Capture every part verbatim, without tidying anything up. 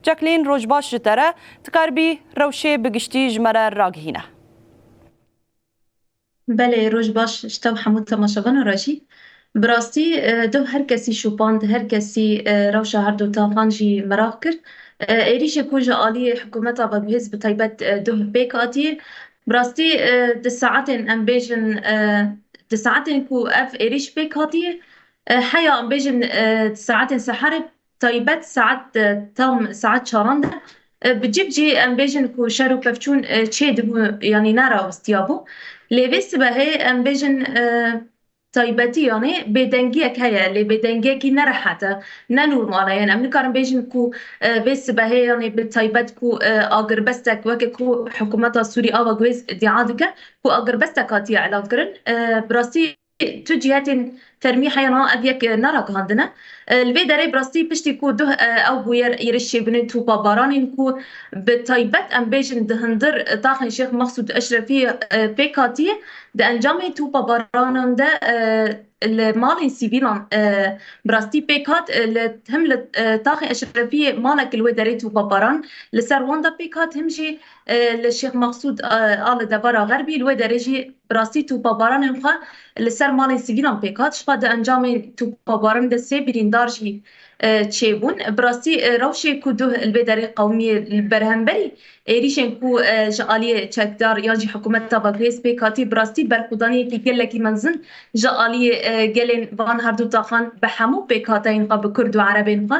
Jacqueline, roj baş ji te re. Tu karibî rewşê bi giştî ji me re ragihîne? Belê, roj baş ji te û hemû temaşevanan re jî. Bi rastî, e, duh her kesî şopand, her kesî, e, rewşa her du taxan jî meraq kir. E, êrîşê ku ji aliyê hikûmeta veguhêz bi taybet, e, duh pêk hatiye. Bi rastî, e, di saetên, em bêjin, e, di saetên ku ev êrîş pêk hatiye, e, heya em bêjin, e, di saetên seherê taybet saet, e, tam saet çaran de, e, bi cî bi cî em bêjin ku şer û pevçûn, e, çê dibû, yanî nerawestiyabû. Lê vê sibehê em bêjin, e, taybetî, yanî bêdengiyek heye, lê bêdengiyekî nerehet e, ne normal e. Yanî em nikarin bêjin ku, e, vê sibehê, yanî bi taybet ku, e, agirbestek weke ku hikûmeta Sûrî ava guhêz îdia dike, ku agirbestek hatiye elankirin. E, bi rastî tu cihetên fermî heye niha ev yek, e, neragihandine. E, li vê derê bi rastî piştî ku duh, e, ew bûyer êrîş çêbûnên topa baranên ku bi taybet em bêjin di hundir, e, taxên Şêx Mexsûd Eşrefî, e, pêk hatiye, di encamê topa baranan de, e, li malên sivîlan, e, bi rastî pêk hat, e, li, him li, e, taxê Eşrefiyê malek li wê derê topa baran li ser wan de pêk hat, him jî, e, li Şêx Mexsûd, e, a li devera Xerbî li wê derê jî bi rastî topa baranên xwe li ser malên sivîlan pêk hat. Jixwe di encamê topa baran de sê birîndar jî, e, çêbûn. Bi rastî, e, rewşê ku duh li vê derê qewimiye li berhemberî êrîşên ku, e, ji aliyê çekdar yan jî hikûmeta veguhêz pêk hatî, bi rastî berxwedaniyekî gelekî mezin ji aliyê, e, gelên van her du taxan bi hemû pêkhateyên xwe, bi Kurd û Erebên xwe.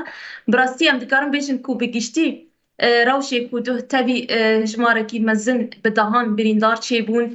Bi rastî em dikarin bêjin ku bi giştî, e, rewşê ku duh tevî, e, jimarekî mezin bi dehan birîndar çêbûn,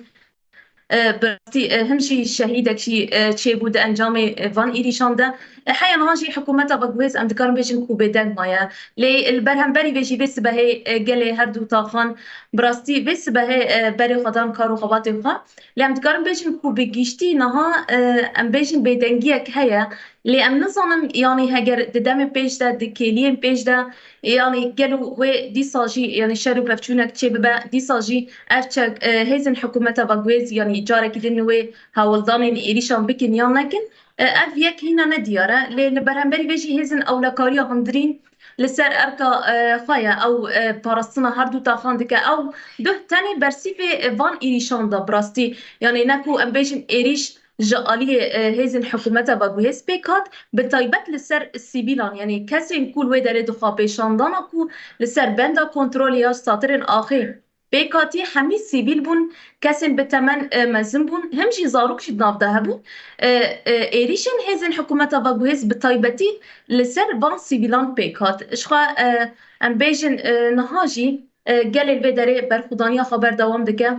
e, bi rastî, e, him jî şehîdek jî, e, çêbû di encamê, e, van êrîşan de. E, heya niha jî hikûmeta veguhêz em dikarin bêjin ku bêdeng maye. Lê li ber hemberî vê jî vê sibehê, e, gelê her du taxan bi rastî vê sibehê, e, berê xwe dan kar û xebatê xwe. Lê em dikarin bêjin ku bi giştî niha, e, em bêjin bêdengiyek heye. Lê em nizanin, yanî heger di demê pêş de, di kêliyên pêş de, yanî gelo wê dîsa jî, yanî şer û pevçûnek çêbibe, dîsa jî ev çek, e, hêzên hikûmeta veguhêz, yanî carekî din wê hewldanên êrîşan bikin yan nekin, e, ev yek hîna nediyar e. Lê li berhemberî vê jî hêzên ewlekariya hundirîn li ser erka, e, xwe ye, ew, e, parastina her du taxan dike. Ew duh tenê bersîvê, e, van êrîşan de bi rastî, yanî ne ku em bêjin êrîş ji aliyê, e, hêzên hikûmeta veguhêz pêk hat, bi taybet li ser sivîlan, yanî kesên ku li wê derê di xwepêşandana ku li ser benda kontrolê ya ji satirên axê pêk hatî, hemî sivîl bûn, kesên bi temen, e, mezin bûn, him jî zarok jî di nav de hebûn. E, e, êrîşên hêzên hikûmeta veguhêz bi taybetî li ser van sivîlan pêk hat. Jixwe, e, em bêjin, e, niha jî, e, gelê li vê derê berxwedaniya xwe berdewam dike.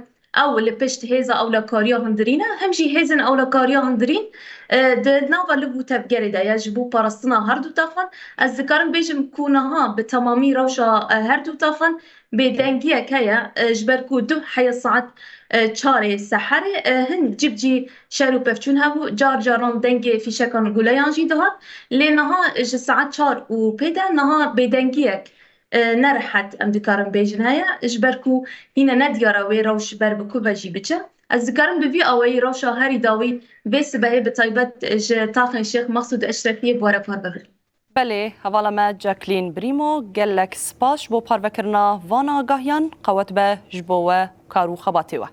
Ew li pişt hêza ewlekariya hundirîn e, him jî hêzên ewlekariya hundirîn, e, di nava liv û tevgerê de ye ji bo parastina her du taxan. Ez dikarim bêjim ku niha bi temamî rewşa, e, her du taxan bêdengiyek heye, e, ji ber ku duh heya saet, e, çarê seherê, e, hin cî bi cî şer û pevçûn hebû, car caran dengê fîşekan û guleyan jî dihat. Lê niha ji saet çar û pê de niha bêdengiyek, e, nerehet, em dikarin bêjin, heye, ji ber ku hîne nediyar e wê rewş ber bi ku ve jî biçe. Ez dikarim bi vî awayî rewşa herî dawî vê sibehê bi taybet ji taxên Şêx Mexsûd Eşrefiyê bi we re parve bikim. Belê, hevala me Jacqueline Brîmo, gelek spas ji bo parvekirina van agahiyan, qewet be ji bo we kar û xebatê we.